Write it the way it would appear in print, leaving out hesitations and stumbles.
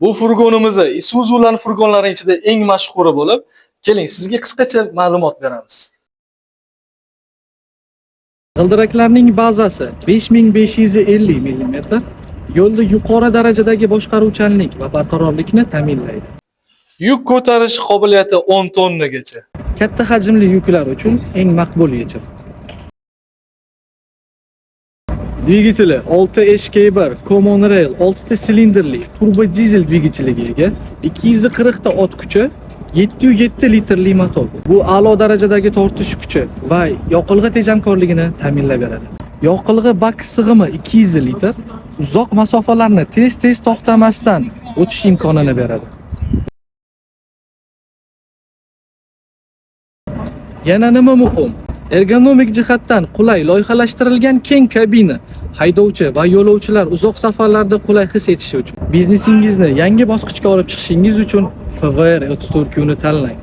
Bu furgonimiz Isuzu'lar furgonlarining ichida eng mashhuri bo'lib, keling sizga qisqacha ma'lumot beramiz. G'ildiraklarning bazasi 5550 mm yo'lda yuqori darajadagi boshqaruvchanlik va barqarorlikni ta'minlaydi. Yuk ko'tarish qobiliyati 10 tonnagacha. Katta hajmli yuklar uchun eng maqbul yechim. Dvigateli 6 HK1 Common Rail 6 ta silindrli turbo dizel dvigateliga ega, 240 ta ot kuchi, 707 litrli motor. Bu a'lo darajadagi tortish kuchi va yoqilg'i tejamkorligini ta'minlab beradi. Yoqilg'i bak sig'imi 200 litr, uzoq masofalarni tez-tez to'xtamasdan o'tish imkonini beradi. Yana nima muhim? Ergonomik jihatdan qulay loyihalashtirilgan keng kabina haydovchi va yo'lovchilar uzoq safarlarda qulay his etishi uchun. Biznesingizni yangi bosqichga olib chiqishingiz uchun FVR 34 Q ni tanlang.